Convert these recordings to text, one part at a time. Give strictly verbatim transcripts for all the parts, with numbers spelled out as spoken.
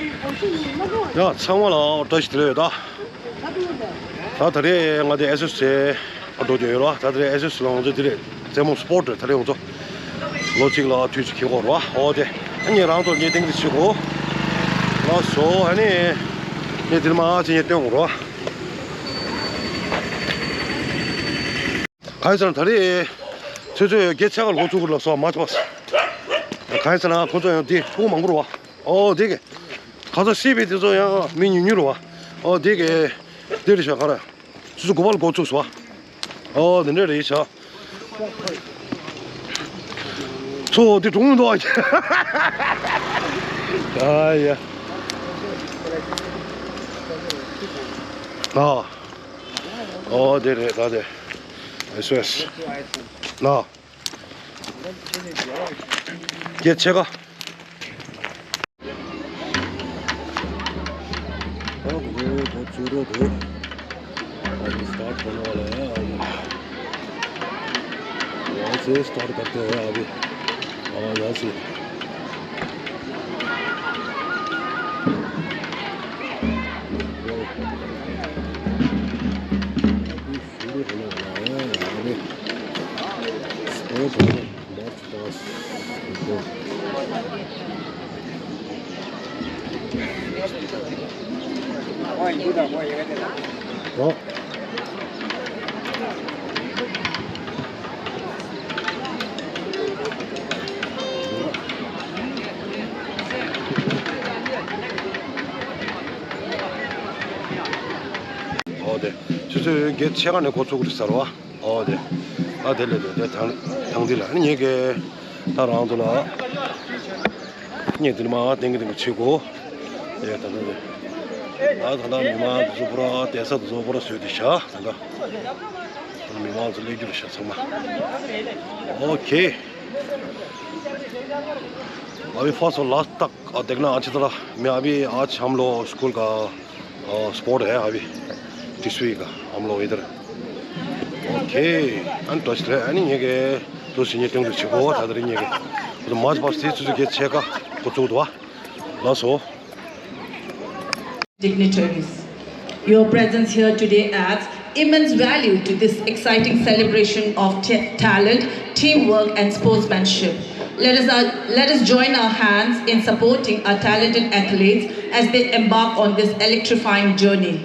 ཡ་ཚང་མ་ལ་བཀྲ་ཤིས་བདེ་ལེགས་ཡོད་ད། ད་ད་རེས་ང་དེ་ཨེ་སི་ཨེ་སི་ཨེ་འགྲོ་རྒྱུ་ཡོད་ར། ད་ད་རེས་ཨེ་སི་ཨེ་སི་ལ་ང་ཚོ་དེ་རེད། རྩེད་མོ་སི་པོར་ཊི་རེད། ད་རེས་ང་ཚོ་ལོ་གཅིག་ལ་དུས་ཚོད་ཁྱེར་དགོས་ར། འོ་དེ་ཨ་ནི་རང་ཚོ་ངས་ཏིང་ཏིང་བྱེད་དགོས། ལགས་སོ། ཨ་ནི་ངས་དེ་མ་ཚེ་ངས་སྟོན་དགོས་ར། གང་ཡིན་ཟེར་ན་ད་རེས་ཚོད་ཚོད་སྐད་ཆ་ག་ལོ་ཚུགས་ལ་སོ་མ་ཆོག་པ། གང་ཡིན་ཟེར་ན་ཁོང་ཚོ་ཡང་དེ་ཕྲུ་གུ་མང་པོ་རེད་བ། ཨོ་དེ་གི་ཁ་ཚ་སྲིད་པའི་དེ་ཚོ་ཡང་མི་ཉུང་ཉུང་རེད་བ། ཨོ་དེ་གི་དེ་རེད་ཤག་ག་རེ་ཆུ་ཚོད་དགུ་པ་ལ་འགོ་ཚུགས་སོ། ཨོ་དེ་འདྲ་རེད་ཤག་ཚོ་དེ་གྲོང་མི་འདུག་ཨ། ཨ་ཡ། ཨ། ཨོ་དེ་རེད་ད་དེ། ཨེ་སི་ཨེ་སི། ཨ། སྐད་ཆེ་ག हाँ, वो बहुत जोर हो गए। अभी स्टार्ट होने वाला है। अभी यहाँ से स्टार्ट करते हैं अभी। हाँ, यहाँ से। शुरू होने वाला है। अरे, स्पोर्ट होने, मार्च पास। हाँ। ཨོ་དེ། ཆུ་ཚོད་བརྒྱད་ཕྱེད་ཀ་ནས་འགོ་ཚུགས་ཀྱི་རེད་ཟེར་བ། ཨོ་དེ། ཨ་དེ་ལས་དེ་དེ་ཐང་ཐང་དེ་ལ་ཨ་ནི་ངེད་ཀྱི་ད་རང་ཚོ་ལ་ངེད་དེ་ནི་མ་ཏིང་ཏིང་བྱེད་དགོས། དེ་ད་ད་དེ། ཨ་ད་ད་མི་མང་ཚོ་པུ་ར་དེ་ས་ཚོ་པུ་ར་བཟོས་ཏེ་བཞག་ད་ད། མི་མང་ཚོ་སླེབས་རྒྱུ་རེད་ཤག་ཚང་མ། ཨོ་ཁེ། अभी फर्स्ट और लास्ट तक देखना अच्छी तरह। मैं अभी आज हम लोग स्कूल का स्पोर्ट है अभी, टीसवी का हम लोग इधर। ओके। अन टच रहे अन ये के तो सीनियर टीम को छिपो था दरी ये के तो मैच पास थी चुके छे का को चूत हुआ। लास्ट हो। Dignitaries, your presence here today adds immense value to this exciting celebration of t- talent, teamwork, and sportsmanship. Let us, uh, let us join our hands in supporting our talented athletes as they embark on this electrifying journey.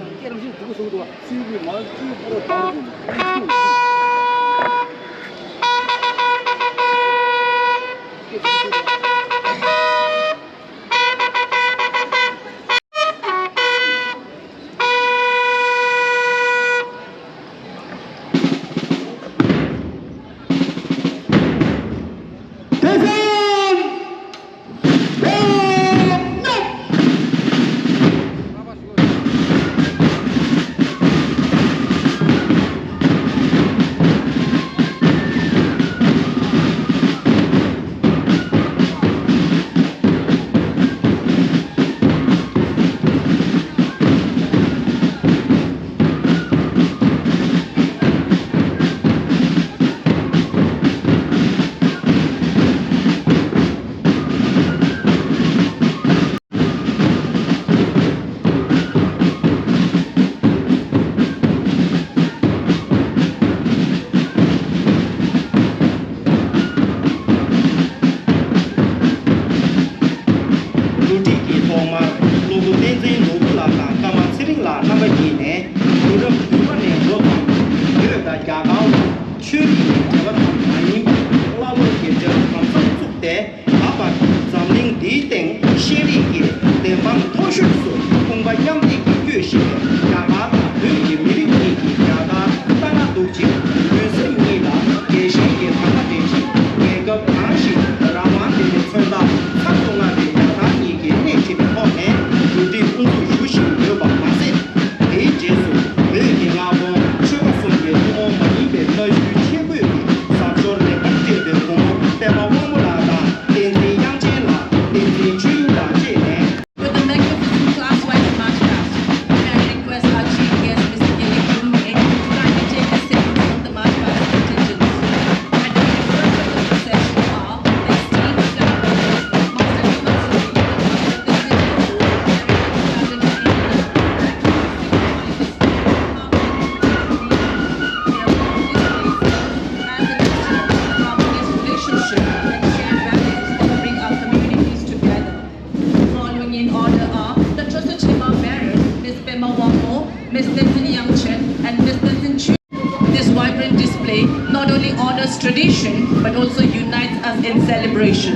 Display not only honors tradition but also unites us in celebration.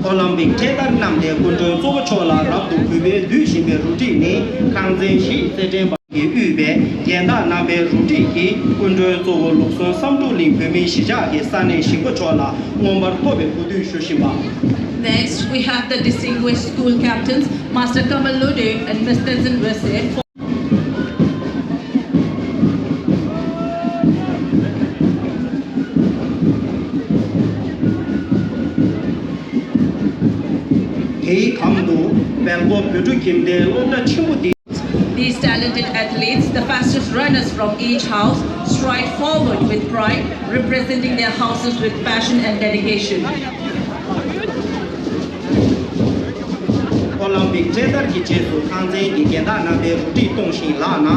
ཨོ་ལམ་པིག་འཕྲེད་དར་བསྣམས་ཏེ་སྐུ་མགྲོན་གཙོ་བོ་མཆོག་ལ་རབ་ཏུ་གུས་པས་འདུད་བཞིན་པའི་རུ་སྒྲིག་ནི། ཁང་ཚན་བཞིའི་རྩེད་འགྲན་པ་གིས་དབུས་པའི་རྒན་བདག་རྣམ་པའི་རུ་སྒྲིག་གིས་སྐུ་མགྲོན་གཙོ་བོ་ལུགས་ཟུང་བསམ་གྲུབ་གླིང་བོད་མིའི་གཞིས་ཆགས་ཀྱི་ས་གནས་གཞིས་འགོ་མཆོག་ལ་མངོན་པར་མཐོ་བའི་གུས་འདུད་ཞུ་བཞིན་པ། Next, we have the distinguished school captains, Master Kamal Lode and Miss Tenzin Wese. དེའི་གམ་དུ་སྦེལ་ཀོབ་བོད་ཕྲུག་ཁྱིམ་སྡེའི་སློབ་གྲྭ་ཆེན་པོ་འདི། These talented athletes, the fastest runners from each house, stride forward with pride, representing their houses with passion and dedication. ཨོ་ལམ་པིག་འཕྲེད་དར་གྱི་རྗེས་སུ་ཁང་ཚན་གྱི་རྒན་བདག་རྣམ་པས་རུ་སྒྲིག་གཏོང་བཞིན་ལགས་ན།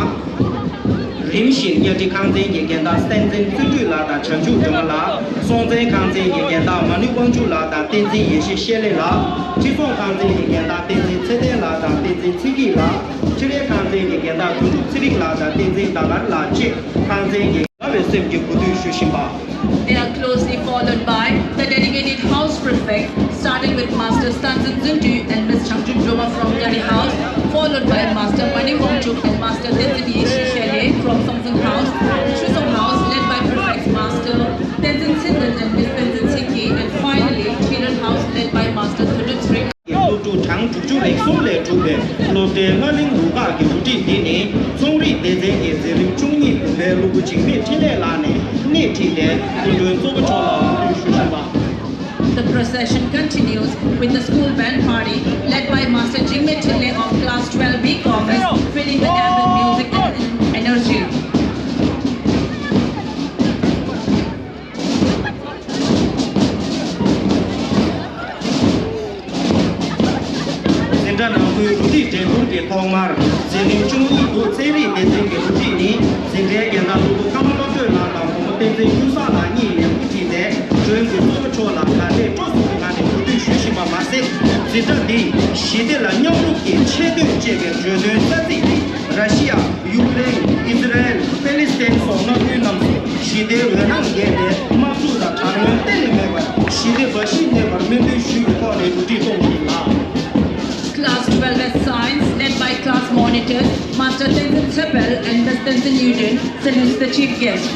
རིམ་བཞིན་གཉའ་ཁྲི་ཁང་ཚན་གྱི་རྒན་བདག་བསྟན་འཛིན་བརྩོན་འགྲུས་ལགས་དང་བྱང་ཆུབ་སྒྲོལ་མ་ལགས། སྲོང་བཙན་ཁང་ཚན་གྱི་རྒན་བདག་མ་ཎི་དབང་ཕྱུག་ལགས་དང་བསྟན་འཛིན་ཡེ་ཤེས་བཤེས་གླིང་ལགས། ཁྲི་སྲོང་ཁང་ཚན་གྱི་རྒན་བདག་བསྟན་འཛིན་ཚེ་བརྟན་ལགས་དང་བསྟན་འཛིན་ཚེ་སྐྱིད་ལགས། ཁྲི་རལ་ཁང་ཚན་གྱི་རྒན་བདག་དོན་གྲུབ་ཚེ་རིང་ལགས་དང་བསྟན་འཛིན་ཟླ་དཀར་ལགས་བཅས་ཁང་ཚན་གྱི་དགའ་བའི་སེམས་ཀྱིས་གུས་འདུད་ཞུ་བཞིན་པ། They are closely followed by the dedicated house prefects, starting with Master Stanzen Zindu and Miss Changchun Droma from Nyari House, followed by Master Mani Wangchuk and Master Tenzin Yeshi Shele from Songzin House, Shusong House, led by prefects Master Tenzin Zindan and Miss Tenzin Singki, and finally Chiran House, led by Master Thudut Sri. སློབ་ཕྲུག་གྲངས་དྲུག་ཅུ་རེ་གསུམ་ལས་གྲུབ་པའི་སློབ་གྲྭའི་སྔ་གླིང་རུ་ཁག་གི་རུ་སྒྲིག་འདི་ནི་ཚོང་རིག་སྡེ་ཚན་གྱི་འཛིན་རིམ་བཅུ་གཉིས་བུམ་པའི་སློབ་བུ་འཇིགས་མེད་འཕྲིན་ལས་ལགས་ནས་སྣེ་ཁྲིད་དེ་སྐུ་མགྲོན་གཙོ་བོ་མཆོག་ལ་གུས་འདུད་ཞུ་བཞིན་པ། The procession continues with the school band party led by Master Jingme Trinley of Class twelve B Commerce, filling the air with music and energy. འཛིན་གྲྭ་ནང་ཁུལ་རུ་སྒྲིག་འགྲན་བསྡུར་གྱི་ཐོག་མར་འཛིན་རིམ་བཅུ་གཉིས་དུ་ཚན་རིག་སྡེ་ཚན་གྱི་རུ་སྒྲིག་ནི་འཛིན་གྲྭའི་རྒན་བདག་སློབ་བུ་ཀརྨ་བློ་གྲོས་ལགས་དང་བུ་མོ་བསྟན་འཛིན་ཀུན་བཟང་ལགས་གཉིས་ནས་དབུ་ཁྲིད་དེ་མགྲོན་གྱི་གཙོ་བོ་མཆོག་ལ་དགའ་དད་སྤྲོ་གསུམ་གྱི་ངང་ནས་གུས་འདུད་ཞུ་བཞིན་པ་མ་ཟད། འཛིན་གྲྭ་འདིས་ཞི་བདེ་ལ་མཉམ་རུབ་ཀྱིས་ཆེ་བསྟོད་ཅེས་པའི་བརྗོད་དོན་རྩ་ཚིག་ནི་ར་ཤི་ཡ། ཡུཀ་རེན། ཨི་ཟི་རལ། པེ་ལི་སི་ཐན་སོགས་མངའ་ཁུལ་རྣམས་སུ་ཞི་བདེའི་འོད་སྣང་རྒྱས་ཏེ་དམག་འཁྲུག་དང་དྲག་གནོན་གཏན་ནས་མེད་པར་ཞི་བདེ་འབའ་ཞིག་གནས་པར་སྨོན་འདུན་ཞུ་བའི་ཐོག་ནས་གྲུབ་འབྲས་ཐོབ་ཡིན་ལ། Class twelve S Science, led by class monitors, Master Tenzin Tsepel and Miss Tenzin Yudin, salutes the chief guest.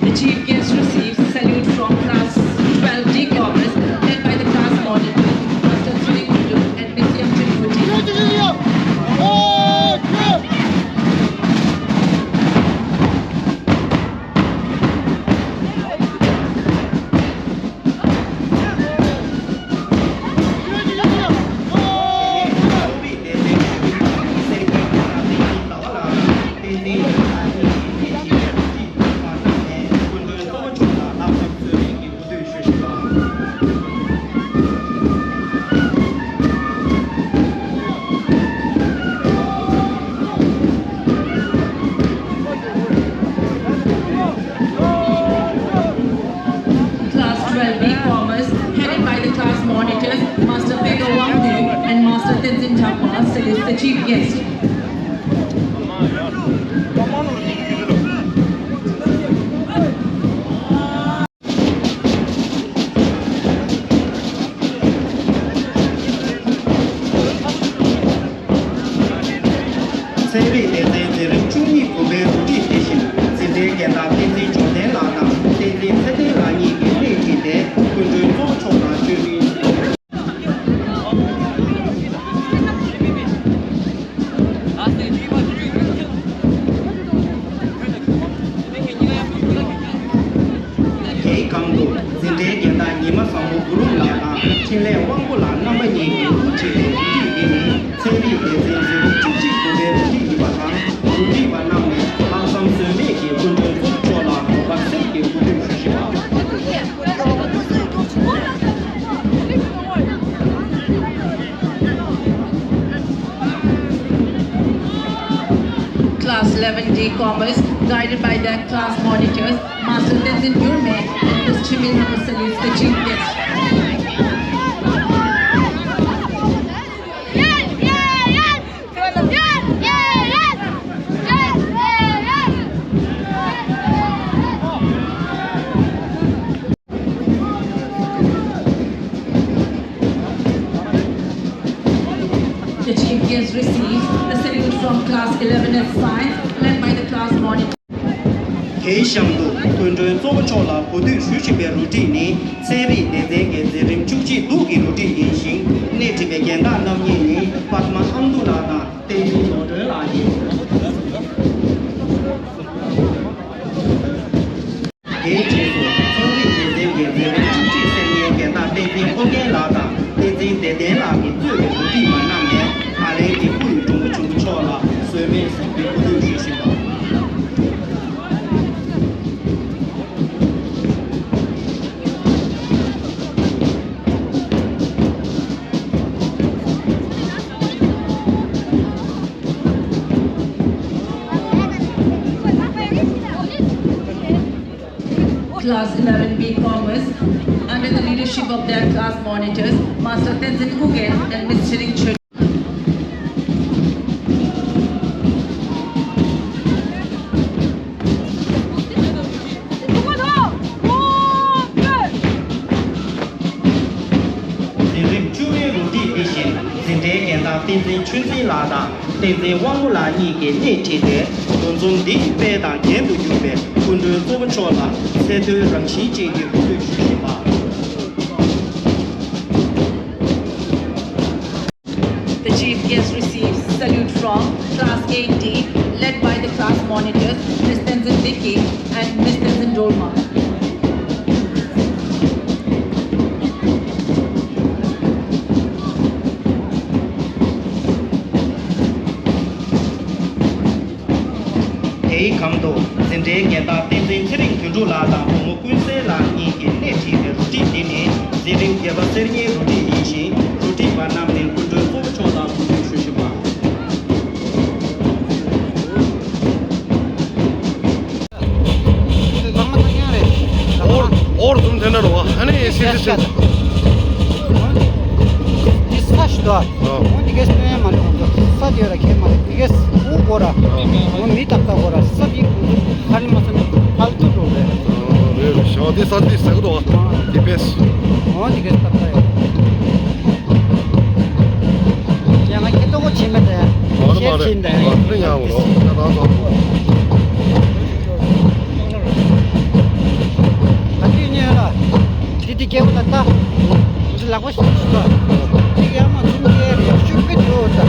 The chief guest receives salute from class twelve D Commerce, led by the class monitor, Master Sri Kudu and Miss Yamchun Kuti. Class twelve B Commerce, headed by the class monitors, Master Pega Wangdu and Master Tenzin Chakma, salutes the chief guest. ཚན་རིག་སྡེ་ཚན་འཛིན་རིམ་བཅུ་གཉིས་བུམ་པའི་རུ་སྒྲིག་དེ་བཞིན་འཛིན་གྲྭའི་རྒན་བདག་བསྟན་འཛིན་འབྱོར་ལྡན་ལགས་དང་བསྟན་འཛིན་ཚེ་བརྟན་ལགས་གཉིས་ཀྱིས་སྣེ་ཁྲིད་དེ་སྐུ་མགྲོན་གཙོ་བོ་མཆོག་ལ་བཅོས་མིན། དེའི་སྒང་དུ་འཛིན་གྲྭའི་རྒན་བདག་ཉི་མ་བཟང་པོ་གུ་རུ་ལགས་དང་འཕྲིན་ལས་དབང་པོ་ལགས་རྣམ་པ་གཉིས་ཀྱིས་དབུ་ཁྲིད་པའི་རུ་སྒྲིག་འདི་ནི་ཚན་རིག་སྡེ་ཚན་འཛིན་རིམ་བཅུ་གཅིག་བུམ་པའི་རུ་སྒྲིག་ཡིན་པ་དང་། རུ་སྒྲིག་པ་རྣམས་ནས་ལྷག་བསམ་ཟོལ་མེད་ཀྱིས་སྐུ་མགྲོན་གཙོ་བོ་མཆོག་ལ་དགོངས་པ་སེམས་ཀྱི་གུས་འདུད་ཞུ། Eleven D Commerce, guided by their class monitors, Master Tenzin Gyurme and Miss Chimil Hamu salutes the chief guest. The chief guest receives the salute from class eleven at science, led by the class monitor. དེའི་གཤམ་དུ་སྐུ་མགྲོན་གཙོ་བོ་མཆོག་ལ་གོ་སྟོད་ཞུ་བཞིན་པའི་རུ་སྒྲིག་ནི་ཚན་རིག་སྡེ་ཚན་གྱི་འཛིན་རིམ་བཅུ་གཅིག་འདུག་གི་རུ་སྒྲིག་ཡིན་ཞིང་། སྣེ་ཁྲིད་པའི་རྒན་བདག་རྣམ་གཉིས་ནི་པདྨ་ཨང་ཏུ་ལགས་དང་བསྟན་འཛིན་ནོར་སྒྲོན་ལགས་ཡིན། དེའི་རྗེས་སུ་ཚན་རིག་སྡེ་ཚན་གྱི་འཛིན་རིམ་བཅུ་གཅིག་སེམས་ཉིན་རྒན་བདག་བསྟན་འཛིན་ཨོ་རྒྱན་ལགས་དང་བསྟན་འཛིན་བདེ་ལྡན་ལགས་ཀྱིས་གཙོས་པའི་འགོ་ཁྲིད་པ་རྣམས་ནས་ཨ་ལན་གྱི་སྐུ་ཡི་མགྲོན་པོ་ཆུང་མཆོག་ལ་ཟོལ་མེད་གསུང་གི་སྐུ་རྟེན་ཞུ་བཞིན་པ། Class eleven B Commerce, under the leadership of their class monitors, Master Tenzin Ugen and Miss Chiring Chö. འཛིན་རིམ་བཅུ་པའི་རུ་སྒྲིག་འདི་བཞིན་འཛིན་གྲྭའི་རྒན་བདག་བསྟན་འཛིན་ཆོས་འཛིན་ལགས་དང་བསྟན་འཛིན་དབང་མོ་ལགས་གཉིས་ཀྱིས་སྣེ་ཁྲིད་དེ། འདུ་འཛོམས་འདིའི་དཔལ་དང་རྒྱན་དུ་གྱུར་པའི་སྐུ་མགྲོན་གཙོ་བོ་མཆོག་ལ་ཚད་མཐོའི་རང་བཞིན་ཅན་གྱི་སྐུ་བསྟོད་ཞུ་བཞིན་པ། The chief guest receives salute from class eight D, led by the class monitors, Miss Tenzin Diki and Miss Tenzin Dolma. དེའི་གམ་དུ་འཛིན་གྲྭའི་རྒན་བདག་བསྟན་འཛིན་ཚེ་རིང་དོན་གྲུབ་ལགས་དང་བུ་མོ་ཀུན་གསལ་ལགས་གཉིས་ཀྱིས་སྣེ་ཁྲིད་པའི་རུ་སྒྲིག་འདི་ནི་འཛིན་རིམ་བརྒྱད་པ་གསེར་རྙིའི་རུ་སྒྲིག་ཡིན་ཞིང་། རུ་སྒྲིག་པ་རྣམས་ནས་སྐུ་མགྲོན་གཙོ་བོ་མཆོག་ལ་གུས་བཏུད་ཞུ་བཞིན་པ། འོར་འོར་འཛོམས་དེ་འདྲ་རེད་བ། ཨ་ནི་སི་སི་སི། འདི་ས་ཞིག་འདུག་འོ་འདི་གས་སྟོན་ཡ་མ་རེད། འོ་འདི་ས་དེ་ཡོད་ར་ཁྱད་མ་རེད། འདི་གས་འུ་གོ་ར། འོ་མི་ཏག་ཏག་གོ་ར། ས་འདི་གུ་ཚུགས་ཧ་ནི་མ་ས་ནི་ཕལ་ཏུ་འགྲོ་རེད། རེད་རེད། ཞའོ་འདི་ས་འདི་ཟེར་གི་འདུག་འདི་པས། འོ་འདི་གས་ཏག་ཏག་ཡོད། ཡང་ང་ཁྱེད་ལྟོ་གོ་ཕྱིན་མེད་དེ། མ་རེད་མ་ཤེར་ཕྱིན་དེ། རེད། མ་རེད་ཡང་འོ་ད་ད་ད། ད་དུས་ཉོས་ལ། འདི་འདི་སྐྱེ་བོ་ལ་ལྟ། འདི་ལག་པ་ཞིག་ཞིག་ལ། འདི་ཡར་མ་འཛུམ་སྐྱེ་རེ་ཤུགས་ཀྱི་འགྲོ་ད།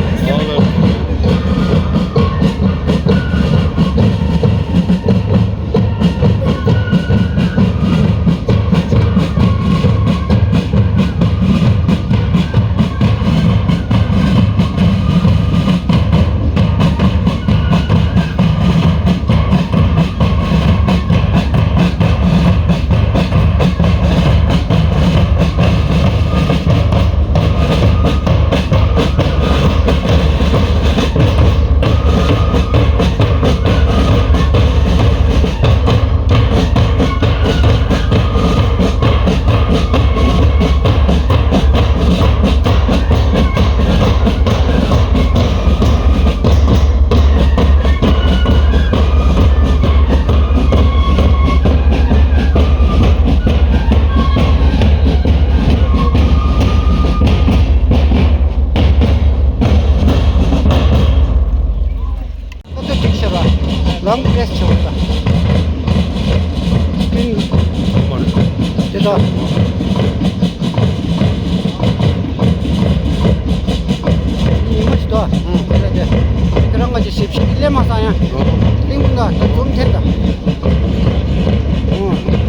ཁོ་ཚོ་ཅིག་བྱེད་པ། ལམ་ཀྲེས་བྱེད་པ། སྤྲིན། དེ་དག་ཉི་མ་ཞིག་དོ། ཁྱེད་རང་ང་ཅིག་ཞིབ་ཞིབ་ཀླད་མ་སང་ཡང་གླིང་མུན་ད་ད་འཛུམ་འཐེན་ད།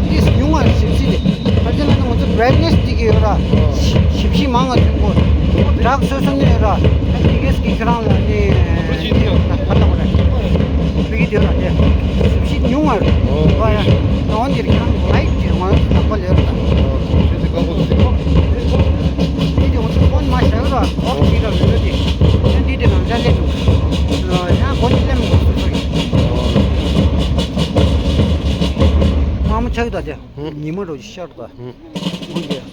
འདི་ཉུང་བ་ཞིབ་ཞིབ་དེ། ཕལ་ཆེར་ན་ང་ཚོ་བྷ་རའིཊ་ནེས་དེ་གི་ཡོད་ར། ཞིབ་ཞིབ་མང་ང་ཐོན་གོ། ཌག་སོ་སོ་ནས་ཡོད་ར། ཨ་དེ་གས་གི་ཁྱེད་རང་ལ་ནི་ཁ་ལ་བ་ར། བི་གི་དེ་ར་དེ་ཞིབ་ཞིབ་ཉུང་བ་རེད། ཨོ་ཡ། ད་འོན་ཏེ་ཁྱེད་རང་ལའིཊ་དེ་ང་ཚོ་ནག་པ་ལས་ར། ཨོ་ཁྱེད་དེ་དཀར་པོ་དེ། དེ་དེ་ང་ཚོ་ཕོན་མ་བཞག་ར། ཨོ་དེ་ར་ལོས་ར་དེ། ཨ་འདི་དེ་རང་ཅག་ལས་འདུག་ཡང་གོ་ནི་ལས་མི་འདུག་སོ་སོ་ཡིན། ད་དེ་ཉི་མ་རོ་ཤར་ད། ཧུམ། ཧུམ་གྱི།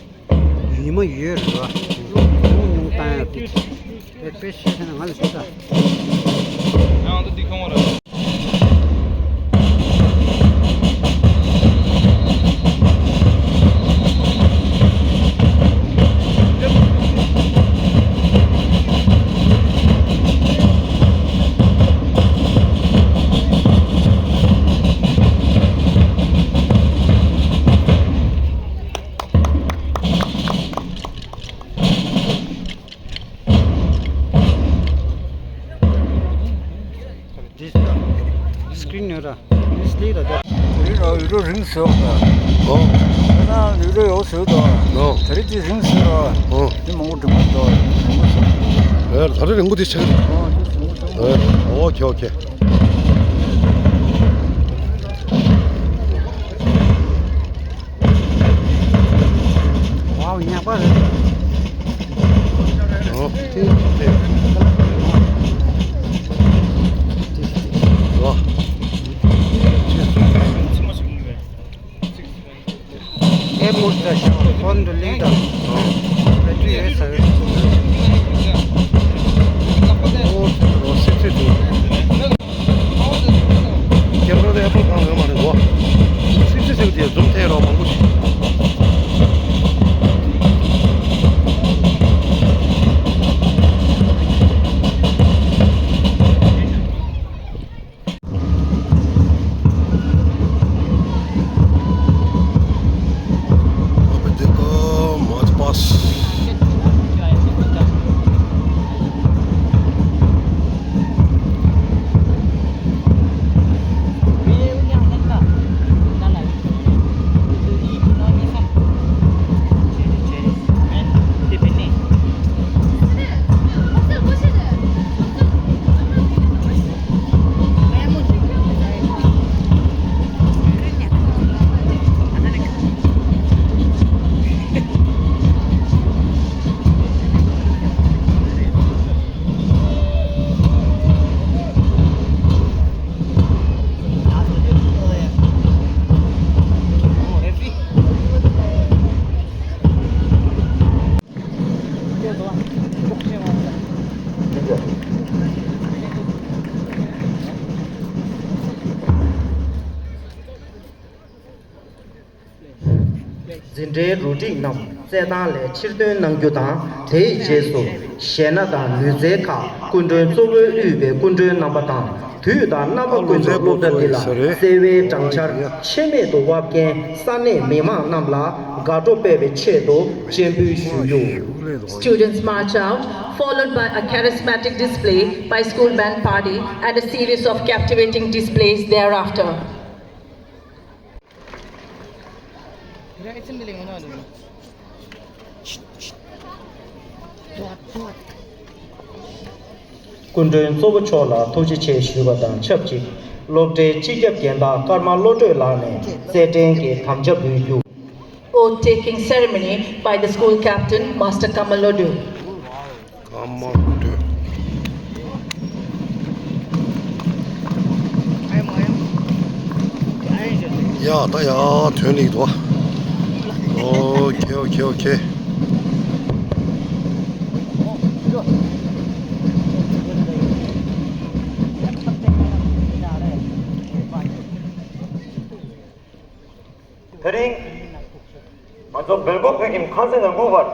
ཉི་མ་ཡོད་རེད་བ། ཉུང་ཉུང་བཏང་ཡག་དེ། དཔེ་དཔེ་བཤད་ན་ང་ལ་ཤོད་ད། ཡང་ད་འདི་ཁང་བ་ར། འདི་སི་ཀྲིན་ཡོད་ར། འདི་སི་ལིག་ར་དེ། ཡུ་རོ་ཡུ་རོ་རིང་སོང་ད། ཨོ། ད་ན་ཡུ་རོ་ཡོད་སོང་ད། ཨོ། ད་རེས་འདི་རིང་སོང་ར། ཨོ། འདི་མང་པོ་འགྲིག་མ་འདུག་རིང་པོ་སོང་། ཨེ། ད་རེས་རིང་པོ་འདི་ཆགས་རེད། ཨོ། འདི་རིང་པོ་སོང་། ཨེ། ཨོ་ཁེ་ཨོ་ཁེ། ཝའོ། ཉག་པ་རེད། ཨོ། ཐིག་ཐིག་ཝ། ཨེ་མུར་ད་ཤ་ཧོན་དུ་ལིང་ད། ཨོ། རེ་ཏུ་ཡེ་ས་རེད། ཨོ། རོ་སི་ཏུ་དུ། སྐྱེ་འགྲོ་དེ་ཨེ་པལ་གང་ཡོད་མ་རེད་གོ། སི་སི་ཟེར་དེ་ཛུམ་ཐེ་རོ་མང་པོ་ཞིག་འཛིན་གྲྭའི་རུ་སྒྲིག་རྣམས་རྩེད་ཐང་ལས་ཕྱིར་ཐོན་གནང་རྒྱུ་དང་། དེའི་རྗེས་སུ་གཞས་སྣ་དང་ལུས་རྩལ་ཁག་སྐུ་མགྲོན་གཙོ་བོས་དབུས་པའི་སྐུ་མགྲོན་རྣམ་པ་དང་། དུས་དང་རྣམ་པ་ཀུན་ཏུ་སློབ་གྲྭ་འདི་ལ་བརྩེ་བའི་སྦྲང་ཆར་ཆད་མེད་དུ་བབས་མཁན་ས་གནས་མི་མང་རྣམས་ལ་དགའ་སྤྲོ་སྤེལ་བའི་ཆེད་དུ་སྤྱན་འབུལ་ཞུས་ཡོད། Students march out, followed by a charismatic display by school band party and a series of captivating displays thereafter. སྐུ་མགྲོན་གཙོ་བོ་མཆོག་ལ་ཐུགས་རྗེ་ཆེ་ཞུས་པ་དང་ཆབས་ཅིག་སློབ་གྲྭའི་སྤྱི་ཁྱབ་རྒན་བདག་ཀརྨ་བློ་གྲོས་ལགས་ནས་རྩེད་འགྲན་གྱི་དམ་བཅའ་འབུལ་རྒྱུ། Oath taking ceremony by the school captain, Master Kamalodu. ཀརྨ་བློ་གྲོས། ཡ་ད་ཡ་ཐོན་ལེགས་འདུག་ཨོ་ཁེ་ཨོ་ཁེ་ཨོ་ཁེ། དེ་རིང་ང་ཚོ་སྦེལ་ཀོབ་བོད་ཁྱིམ་ཁང་ཚན་ནང་ཁུལ་བར་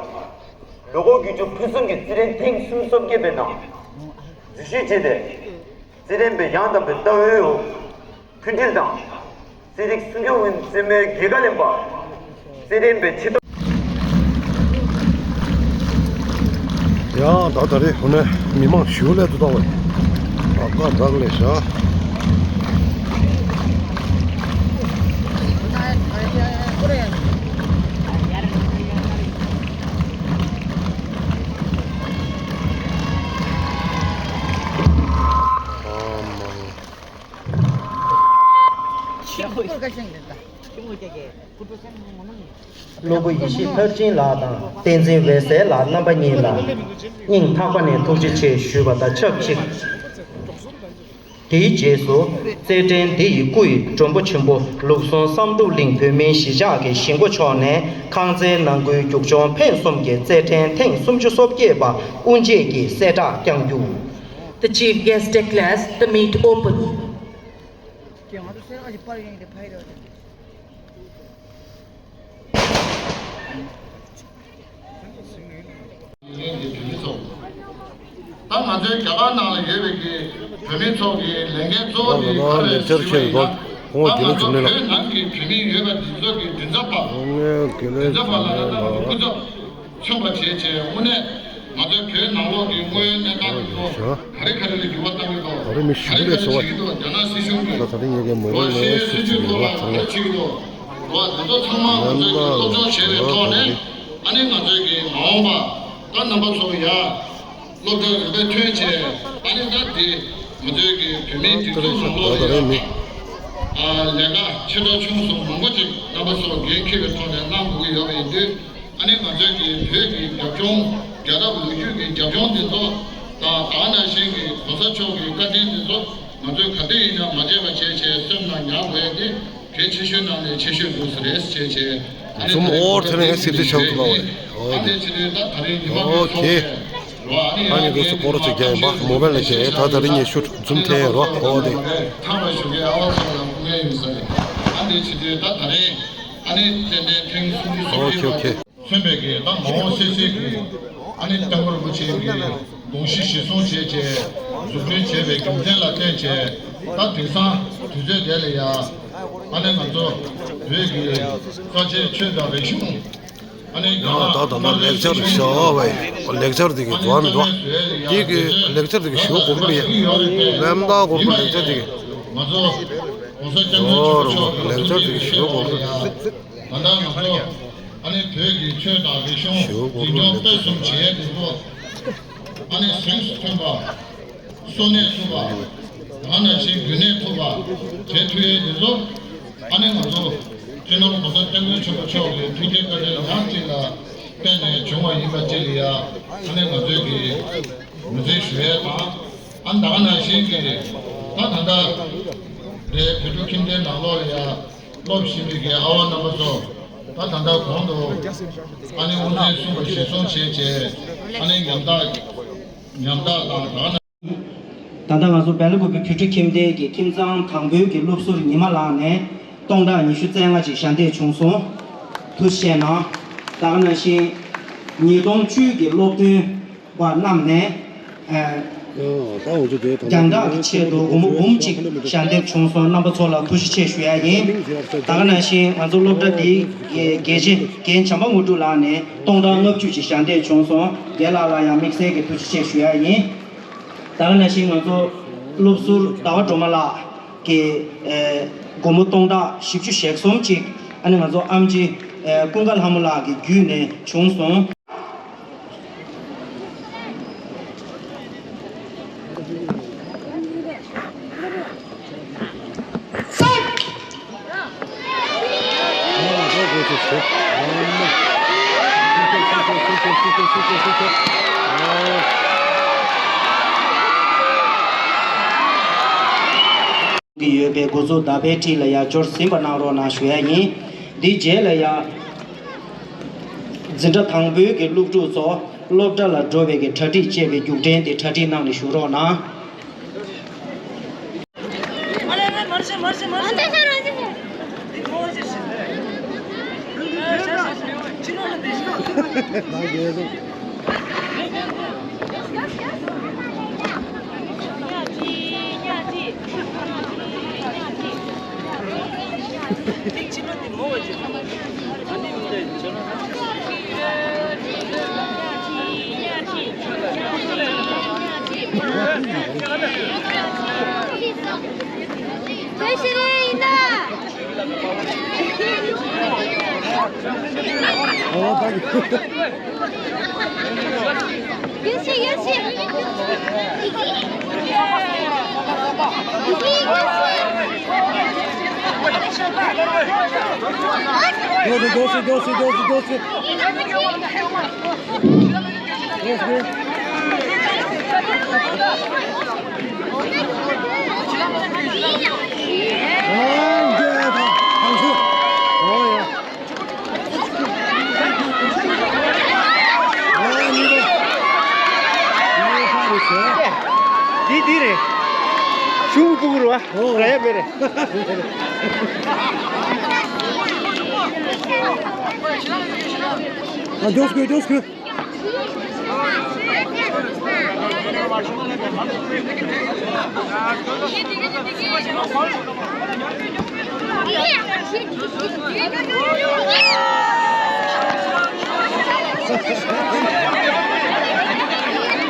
ལོ་འཁོར་བརྒྱད་ཅུ་ཕུན་སུམ་གྱི་རྩེད་འགྲན་ཐེངས་སུམ་ཅུ་སོ་བརྒྱད་པའི་ནང་འཛུལ་ཞུགས་བྱས་ཏེ། རྩེད་འགྲན་པའི་ཡང་དག་པའི་ལྟ་བའི་འོག་མཐུན་སྒྲིལ་དང་། རྩེད་རིགས་སྲུང་སྐྱོང་ཨུ་ཡོན་རྩེད་མོའི་རྒྱལ་ཁ་ལེན་པ། རྩེད་འགྲན་པའི་ཁྲི་ཐོག་ཡང་ད་ད་རེས་འོ་ན་མི་མང་ཞུ་ལས་དུ་བཏང་བས་ཨ་ཀ་བདག་ལས་བཞག་ཨ་མ། སློབ་བུ་ཡེ་ཤེས་མཐར་ཕྱིན་ལགས་དང་བསྟན་འཛིན་འོད་ཟེར་ལགས་རྣམ་པ་གཉིས་ལ་སྙིང་ཐག་པ་ནས་ཐུགས་རྗེ་ཆེ་ཞུས་པ་དང་ཆབས་ཅིག་དེའི་རྗེས་སུ། རྩེད་འགྲན་འདི་ཡི་སྐུ་ཡི་མགྲོན་པོ་ཆེན་པོ་ལུགས་ཟུང་བསམ་གྲུབ་གླིང་བོད་མིའི་གཞིས་ཆགས་ཀྱི་གཞིས་འགོ་མཆོག་ནས་ཁང་བརྩེགས་ནང་ཁུལ་རྒྱུག་མཆོང་འཕེན་གསུམ་གྱི་རྩེད་འགྲན་ཐེངས་སུམ་ཅུ་སོ་བརྒྱད་པ་དབུ་འབྱེད་ཀྱི་གསལ་བསྒྲགས་བསྐྱངས་རྒྱུ། The chief guest declares the meet open. ད་ང་ཚོའི་རྒྱ་གར་ནང་ལ་ཡོད་པའི་གི་བོད་མི་ཚོ་གི་ལས་འགན་གཙོ་བོ་དེ་ག་རེ་ཞུས་པ་ཡིན་ན། ད་ང་ཚོ་བོད་ནང་གི་བོད་མི་ཡོད་པ་འདི་ཚོ་གི་མགྲིན་ཚབ་པ། མགྲིན་ཚབ་པ་ལ་ད་ང་ཚོ་སྐུ་ཚབ། མཚོན་པ་བྱས་བྱས་དངོས་གནས་ང་ཚོའི་བོད་ནང་ལོགས་ཀྱི་དངོས་ཡོད་གནས་སྟངས་ཀྱི་ཐོག་ག་རེ་ག་རེ་ལ་འགྱུར་བ་གཏང་གི་འདུག་ད་རེས་མི་ཞིག་རེད་ཟེར་བ། ག་རེ་ག་རེ་བྱེད་ཀྱི་འདུག་རྒྱ་ནག་སྲིད་གཞུང་གིས་ད་ད་རེས་ངས་ཀྱི་མོ་རོ་ལ་སྲིད་ཇུས་ཐོག་ལ་ག་རེ་བྱེད་ཀྱི་འདུག་རེད་བ། དེ་ཚོ་ཚང་མ་ང་ཚོས་ཀྱི་སློབ་སྦྱོང་བྱས་པའི་ཐོག་ནས་ཨ་ནི་ང་ཚོས་ཀྱི་མ་འོངས་པ་ད་རྣམ་པ་ཚོ་ཡ། སློབ་གྲྭ་རིམ་པས་ཐོན་བྱས་ཨ་ནི་ད་དེ་ང་ཚོའི་གི་བོད་མིའི་སྒྲིག་འཛུགས་ནང་ལོགས་ལ་ཡ། ཨ་ལས་ཀ་ཆེ་ཕྲ་ཆུང་གསུམ་མང་པོ་ཅིག་རྣམ་པ་ཚོ་འགན་འཁྱེར་བའི་ཐོག་ནས་གནང་དགོས་ཀྱི་ཡོད་པ་ཡིན་དུས། ཨ་ནི་ང་ཚོའི་གི་བོད་ཀྱི་རྒྱབ་ལྗོངས་རྒྱལ་རབས་ལོ་རྒྱུས་ཀྱི་རྒྱབ་ལྗོངས་འདི་ཚོ་དང་ད་ག་ནང་བཞིན་གྱི་གོང་ས་མཆོག་གི་བཀའ་དྲིན་འདི་ཚོ་ང་ཚོས་ག་དུས་ཡིན་ཡང་མ་བརྗེད་པ་བྱས་བྱས་སེམས་ནང་ཉར་དགོས་ཡ་དེ་གལ་ཆེ་ཤོས་ནང་ནས་ཆེ་ཤོས་འདུག་ཟེར་རེད་ཟེར་བྱས་བྱས་ཨ་ནི་ང་ཚོའི་གོ་སྒྲིག་ཞུ་གི་ཡོད་ཡིན། ཨ་ནི་ཕྱི་དྲོའི་ད་ད་རིང་ཉི་མ་ཨོ་ཁེ། ཨ་ནི་ང་ཚོ་སྐོར་ཅིག་རྒྱག་ཡིན་པ་མོ་བལ་ལ་རྒྱག་ཡིན། ད་ད་རིང་ངས་ཤུ་ཛུམ་ཐེ་རོ་ཨོ་དེ། ཐང་ལ་ཞུ་གི་ཨ་བ་ཚང་ལ་སྐུ་ངལ་ཡིན་ས་རེད། ཨ་ནི་ཕྱི་དྲོའི་ད་ད་རིང་ཨ་ནི་ཏན་ཏན་ཐེངས་སུམ་ཅུ་སོ་ཨོ་ཁེ་ཨོ་ཁེ། གཅིག་པ་མཚོན་པའི་གི་ད་མ་འོངས་སད་སད་ཀྱི་ཨ་ནི་སྐྱབས་མགོན་རིན་པོ་ཆེ་གི་དགོངས་གཞི་གཞིར་བཟུང་བྱས་བྱས་འཛུགས་སྐྲུན་བྱས་པའི་རྒྱུ་མཚན་ལ་བརྟེན་བྱས་ད་དེང་སང་དུས་ཚོད་དེ་ལ་ཡ་ཨ་ནི་ང་ཚོ་བོད་ཀྱི་རྩ་ཆེའི་ཆོས་དང་རིག་གཞུང་ཨ་ནི་ཡང་ད་ད་ལྟ་ལེགས་སྦྱར་ཤོ་བའི་ལེགས་སྦྱར་དེ་གི་འགྲོ་བ་མི་འདུག་དེ་གི་ལེགས་སྦྱར་དེ་གི་ཞོ་གོམ་པ་ཡ་ལམ་ད་གོམ་པ་ལེགས་སྦྱར་དེ་གི་ང་ཚོ་གོང་ས་སྐྱབས་མགོན་ཆེན་པོ་མཆོག་གི་ལེགས་སྦྱར་དེ་གི་ཞོ་གོམ་པ། ད་ལྟ་ང་ཚོ་ཨ་ནི་བོད་ཀྱི་ཆོས་དང་རིག་གཞུང་འཛིན་སྐྱོང་སྤེལ་གསུམ་བྱེད་ཡས་འདི་ཚོ་ཨ་ནི་གཟེངས་སུ་ཐོན་པ། གསོན་གནས་ཐུབ་པ། ད་ག་ནང་བཞིན་རྒྱུན་གནས་ཐུབ་པ་བྱེད་ཐུབ་ཡས་འདི་ཚོ་ཨ་ནི་ང་ཚོ་སྤྱི་ནོར་༸གོང་ས་༸སྐྱབས་མགོན་ཆེན་པོ་མཆོག་གི་ཐུགས་རྗེ་བཀའ་དྲིན་ཡང་ཅིག་ལ་བརྟེན་ནས་བྱུང་བ་ཡིན་པ་ཅིག་ལ་ཡ་ཨ་ནི་ང་ཚོས་ཀྱི་ངོས་འཛིན་ཞུ་ཡས་དང་ཨ་ནི་ད་ག་ནང་བཞིན་གྱི་ད་ད་ལྟ་རེད་བོད་ཕྲུག་ཁྱིམ་སྡེ་ནང་ལོགས་ལ་ཡ། སློབ་བཞིན་པའི་གི་ཨ་བ་རྣམ་པ་ཚོ་ད་ད་ལྟ་གོང་དུ་ཨ་ནི་དབུ་འཛིན་གསུམ་པ་གཞིར་བཟུང་བྱས་བྱས་ཨ་ནི་ཉམ་ཐག་ཉམ་ཐག་དང་ད་ནང་། ད་ལྟ་ང་ཚོ་བལ་པོ་བོད་ཕྲུག་ཁྱིམ་སྡེ་གི་ཁྱིམ་ཚང་དང་པོའི་གི་སློབ་ཟུར་ཉི་མ་ལགས་ནས་སྟོང་ཕྲག་ཉི་ཤུ་རྩ་ལྔ་ཅིག་ཞལ་འདེབས་བྱུང་སོང་། ཐུགས་རྗེ་ཆེ་གནང་། ད་ག་ནང་བཞིན་ཉིས་སྟོང་བཅུ་གི་སློབ་ཐོན། པ་རྣམས་ནས། ཨ། ཨ། ད་འོ་ཚོ་དེ་ད་རྒྱང་བསྒྲགས་ཀྱི་ཆེད་དུ་སྒོར་མོ་འབུམ་གཅིག་ཞལ་འདེབས་བྱུང་སོང་། རྣམ་པ་ཚོ་ལ་ཐུགས་རྗེ་ཆེ་ཞུ་ཡ་ཡིན། ད་ག་ནང་བཞིན་ང་ཚོ་སློབ་གྲྭ་འདིའི་དགེ་ཆེ་རྒན་བྱམས་པ་དངོས་གྲུབ་ལགས་ནས་སྟོང་ཕྲག་ལྔ་བཅུ་ཅིག་ཞལ་འདེབས་བྱུང་སོང་། རྒན་ལགས་ལ་ཡང་དམིགས་བསལ་གྱི་ཐུགས་རྗེ་ཆེ་ཞུ་ཡ་ཡིན། ད་ག་ནང་བཞིན་ང་ཚོ་སློབ་ཟུར་ཟླ་བ་སྒྲོལ་མ་ལགས་ཀྱིས་ཨེ་སྒོར་མོ་སྟོང་ཕྲག་བཞི་བཅུ་ཞེ་གསུམ་ཅིག་ཨ་ནི་ང་ཚོ་ཨེམ་ཆི་ཨེ་ཀུན་དགའ་ལྷ་མོ་ལགས་ཀྱི་བརྒྱུད་ནས་བྱུང་སོང་། ཡོད་པའི་འགོ་གཙོ་ཟླ་བྷེ་ཊི་ལ་ཡང་འབྱོར་ཟིན་པ་གནང་རོགས་གནང་ཞུ་ཡ་ཡིན། འདིའི་རྗེས་ལ་ཡང་འཛིན་གྲྭ་དང་པོའི་གི་སློབ་ཕྲུག་ཚོ་སློབ་གྲྭ་ལ་འགྲོ་བའི་གི་གྲ་སྒྲིག་བྱེད་པའི་རྒྱུགས་འཕྲིན་དེ་གྲ་སྒྲིག་གནང་ནས་བཞུགས་རོགས་གནང་། Doce, doce, doce, doce, doce. Doce. འདི་འདི་རེད། གཞུང་སྤུ་གུ་རུ་བ། ཨོ། ར་ཡ་མེ་རེད། ཨ། མགྱོགས་སྐུལ། མགྱོགས་སྐུལ།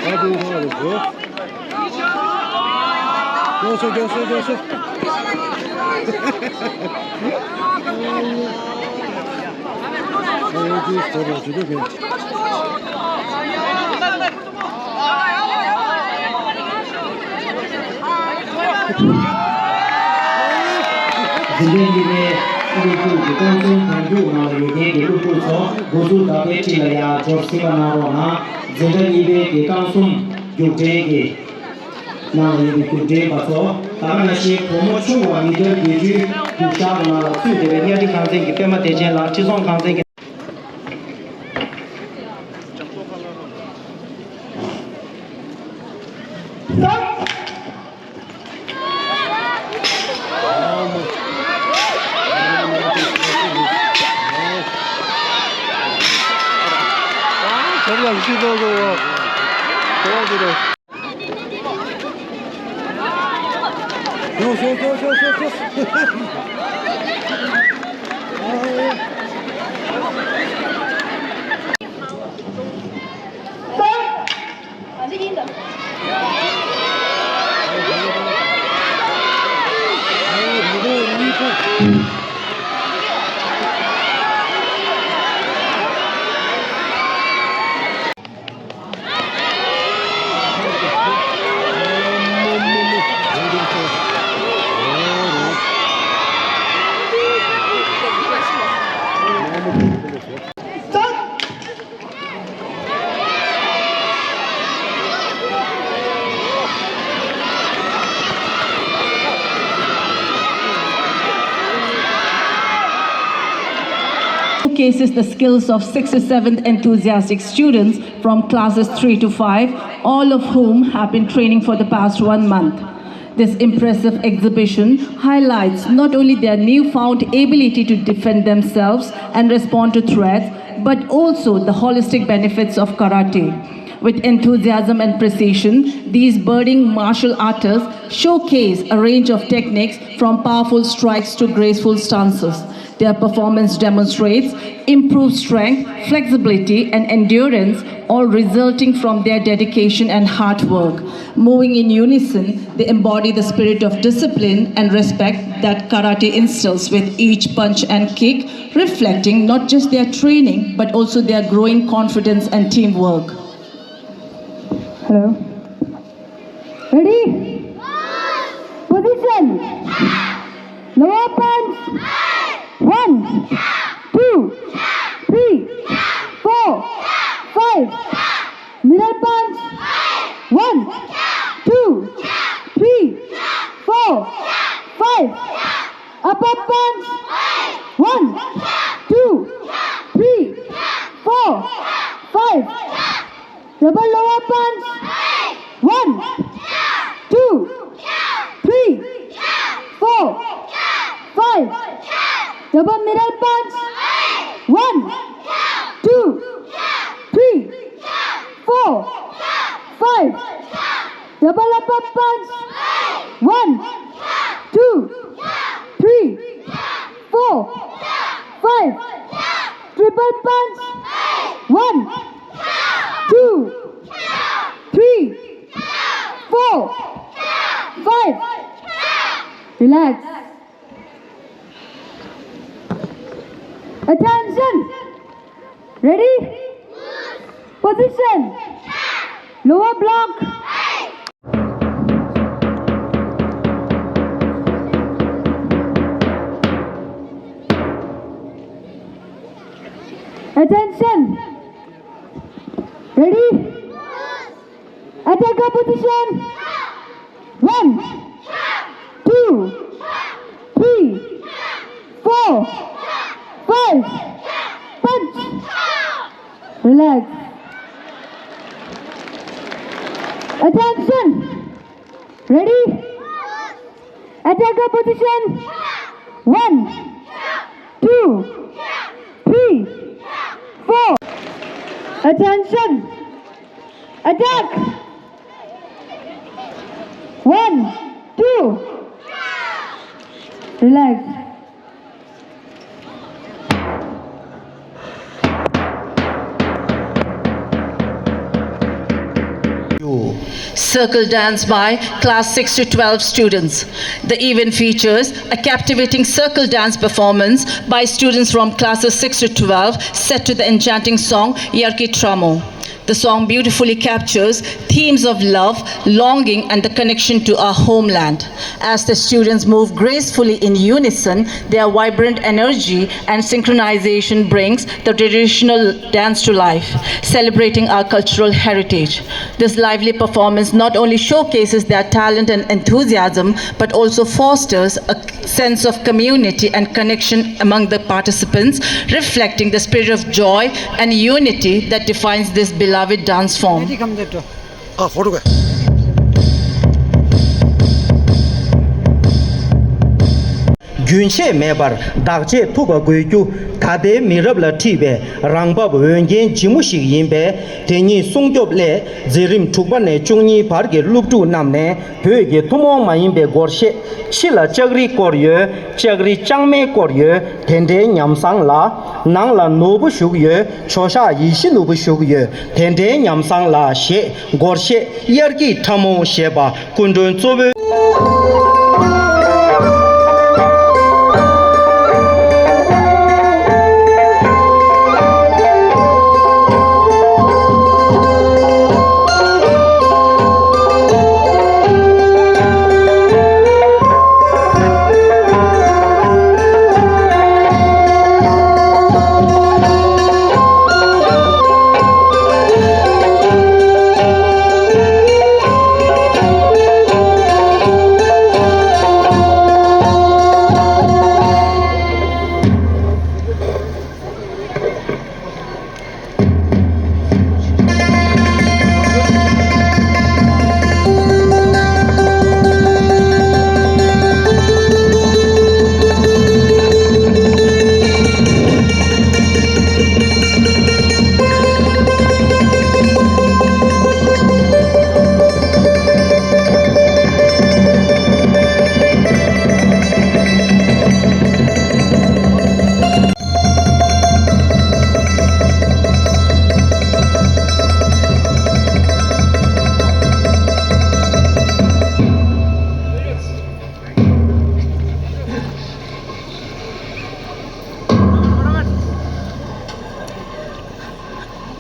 ཨ། དེ་འདྲ་རེད། མགྱོགས་སོ། མགྱོགས་སོ། མགྱོགས་སོ། ཨ། དེ་སྟོར་བ་ཞིག་འདུག་གས། འཛིན་གྲྭ་གཉིས་པའི་སློབ་ཕྲུག་གི་རྐང་འཛིན་གང་མགྱོགས་ནང་ལ་ཡོད་མཁན་གྱི་སློབ་ཕྲུག་ཚོ་འགོ་འཛུགས་དག་པའི་འཁྲིས་ལ་ཡར་འབྱོར་གཟིགས་པ་གནང་རོགས་གནང་། འཛིན་གྲྭ་གཉིས་པའི་གི་རྐང་གསུམ་རྒྱུགས་འབྲས་ཀྱི་ནང་ལ་ཡོད་པའི་རྒྱུགས་འབྲས་པ་ཚོ། ད་ག་ནང་བཞིན་བུ་མོ་ཆུང་བ་མི་ཐར་དགེ་ཚུལ་རྒྱུགས་ཤར་ནང་ལ་ཚུད་བསྡད་པའི་གཉའ་ཁྲི་ཁང་ཚན་གྱི་པད་མ་བདེ་ཆེན་ལགས། ཁྲི་སྲོང་ཁང་ཚན་གྱི། Showcases the skills of sixty-seven enthusiastic students from classes three to five, all of whom have been training for the past one month. This impressive exhibition highlights not only their newfound ability to defend themselves and respond to threats, but also the holistic benefits of karate. With enthusiasm and precision, these budding martial artists showcase a range of techniques from powerful strikes to graceful stances. Their performance demonstrates improved strength, flexibility, and endurance, all resulting from their dedication and hard work. Moving in unison, they embody the spirit of discipline and respect that karate instills with each punch and kick, reflecting not just their training but also their growing confidence and teamwork. Hello. Ready? Position. Lower punch. One, two, three, four, five. Middle punch. One, two, three, four, five. Upper punch. One, two, three, four, five. Double lower punch. One, two, three, four, five. Double middle punch. One, two, three, four, five. Double upper punch. One, two, three, four, five. Triple punch. One, two, three, four, five. Relax. Attention. Ready? Position. Lower block. Attention. Ready? Attacker position. One, two, three, four, five. Punch. Relax. Attention. Ready? Attacker position. One, two, three, four. Attention. Attack. One, two. Relax. Circle dance by class six to twelve students. The event features a captivating circle dance performance by students from classes six to twelve, set to the enchanting song Yarki Tramo. The song beautifully captures themes of love, longing, and the connection to our homeland. As the students move gracefully in unison, their vibrant energy and synchronization brings the traditional dance to life, celebrating our cultural heritage. This lively performance not only showcases their talent and enthusiasm, but also fosters a sense of community and connection among the participants, reflecting the spirit of joy and unity that defines this beloved dance form. རྒྱུན་ཆད་མེད་པར་བདག་གཅེས་ཐུབ་པ་དགོས་རྒྱུ། ད་ལྟའི་མི་རབས་ལ་འཁྲི་བའི་རང་བབས་འོས་འགན་ལྗིད་མོ་ཞིག་ཡིན་པས། དེ་ཉིད་སྲུང་སྐྱོབ་སླད་འཛིན་རིམ་དྲུག་པ་ནས་བཅུ་གཉིས་བར་གྱི་སློབ་ཕྲུག་རྣམས་ནས། བོད་ཀྱི་ཐུན་མོང་མ་ཡིན་པའི་སྒོར་གཞས། ཕྱི་ལ་ལྕགས་རི་བསྐོར་ཡོད། ལྕགས་རི་ལྕང་མའི་བསྐོར་ཡོད། དེ་འདྲའི་ཉམས་བཟང་ལ། ནང་ལ་ནོར་བུ་བཞུགས་ཡོད། ཇོ་ཤཱཀ་ཡིད་བཞིན་ནོར་བུ་བཞུགས་ཡོད། དེ་འདྲའི་ཉམས་བཟང་ལ་ཞེས་སྒོར་གཞས་དབྱར་སྐྱེས་ཁྲ་མོ་ཞེས་པ་སྐུ་མགྲོན་གཙོ་བོའི།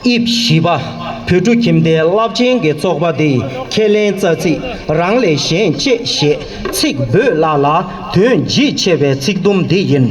དབྱིབས་བཞི་པ། བོད་ཕྲུག་ཁྱིམ་སྡེའི་རླབས་ཆེན་གྱི་ཚོགས་པ་འདིའི་ཁས་ལེན་རྩ་ཚིག་རང་ལས་གཞན་གཅེས་ཞེས་ཚིག་འབོད་ལ་ལ་དོན་ལྗིད་ཆེ་བའི་ཚིག་དུམ་འདི་ཡིན།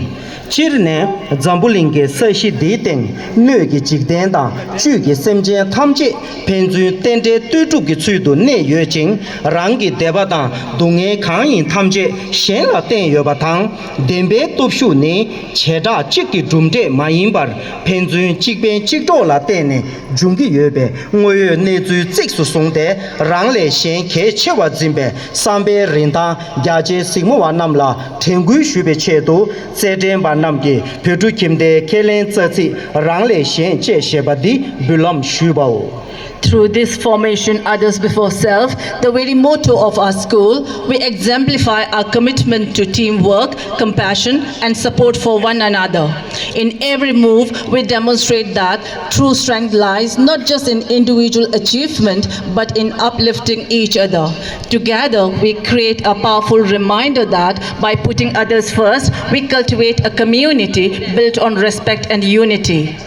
སྤྱིར་ནས་འཛམ་བུ་གླིང་གི་ས་གཞི་འདིའི་སྟེང་སྣོད་ཀྱི་འཇིག་རྟེན་དང་བཅུད་ཀྱི་སེམས་ཅན་ཐམས་ཅད་ཕན་ཚུན་རྟེན་འབྲེལ་ལྟོས་གྲུབ་ཀྱི་ཚུལ་དུ་གནས་ཡོད་ཅིང་། རང་གི་བདེ་བ་དང་སྡུག་བསྔལ་གང་ཡིན་ཐམས་ཅད་གཞན་ལ་བརྟེན་ཡོད་པ་དང་། བདེན་པའི་སྟོབས་ཤུགས་ནི་བྱེ་བྲག་གཅིག་གི་གྲུབ་འབྲས་མ་ཡིན་པར། ཕན་ཚུན་གཅིག་ཕན་གཅིག་གྲོགས་ལ་བརྟེན་ནས་འབྱུང་གི་ཡོད་པའི་དངོས་ཡོད་གནས་ཚུལ་གཙིགས་སུ་བཟུང་སྟེ། རང་ལས་གཞན་གལ་ཆེ་བར་འཛིན་པའི་བསམ་པའི་རིན་ཐང་རྒྱ་ཆེའི་གཟིགས་མོ་བ་རྣམས་ལ་དྲན་སྐུལ་ཞུ་བའི་ཆེད་དུ། རྩེད་འགྲན་པ་རྣམས་ཀྱིས་བོད་ཕྲུག་ཁྱིམ་སྡེའི་ཁས་ལེན་རྩ་ཚིག་རང་ལས་གཞན་གཅེས་ཞེས་པ་འདི་འབུལ་ལམ་ཞུས་པའོ། Through this formation, others before self, the very motto of our school, we exemplify our commitment to teamwork, compassion, and support for one another. In every move, we demonstrate that true strength lies not just in individual achievement, but in uplifting each other. Together, we create a powerful reminder that by putting others first, we cultivate a community built on respect and unity.